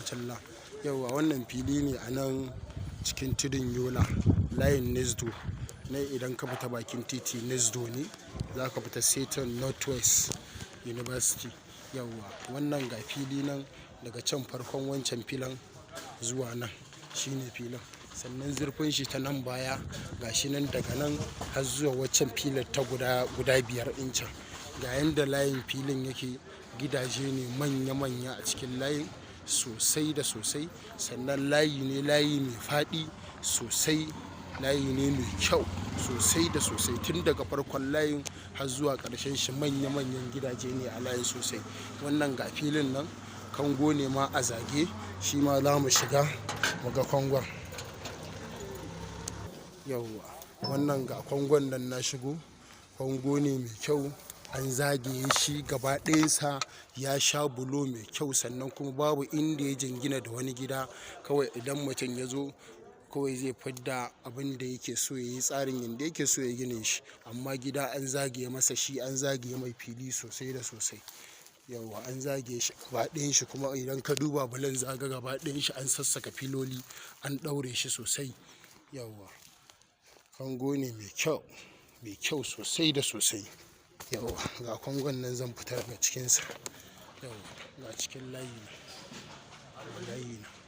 Rahmatullah. Yauwa wannan fili ne a nan cikin tudun Yola, layin Nesdo. Nan idan ka fita bakin titi Nesdo ne, za ka fita Seton Northwest University. Yauwa wannan ga fili nan daga can farkon wancan filan zuwa nan shine filin. Sannan zurfin shi ta nan baya ga shi nan daga nan har zuwa waccan filar ta guda, guda biyar ɗin can. Ga yanda layin filin yake, gidaje ne manya manya a cikin layin sosai da sosai. Sannan layi ne layi mai faɗi sosai, layi ne mai kyau sosai da sosai. Tun daga farkon layin har zuwa ƙarshen shi manya manyan gidaje ne a layin sosai. Wannan ga filin nan kango ne ma a zage, shi ma za mu shiga mu ga kangon. Yauwa wannan ga kangon nan na shigo, kango ne mai kyau. An zagaye shi gaba ɗayansa, ya sha bulo mai kyau, sannan kuma babu inda ya jingina da wani gida. Kawai idan mutum ya zo kawai zai fidda abin da yake so ya yi, tsarin yanda yake so ya gine shi. Amma gida an zagaye masa shi, an zagaye mai fili sosai da sosai. Yauwa an zagaye shi gaba ɗayan shi, kuma idan ka duba bulon zaga gaba ɗayan shi an sassaka filoli, an ɗaure shi sosai. Yauwa kango ne mai kyau, mai kyau sosai da sosai. Yauwa ga kangon nan zan fita daga cikinsa. Yauwa ga cikin layi nan, ga layi nan.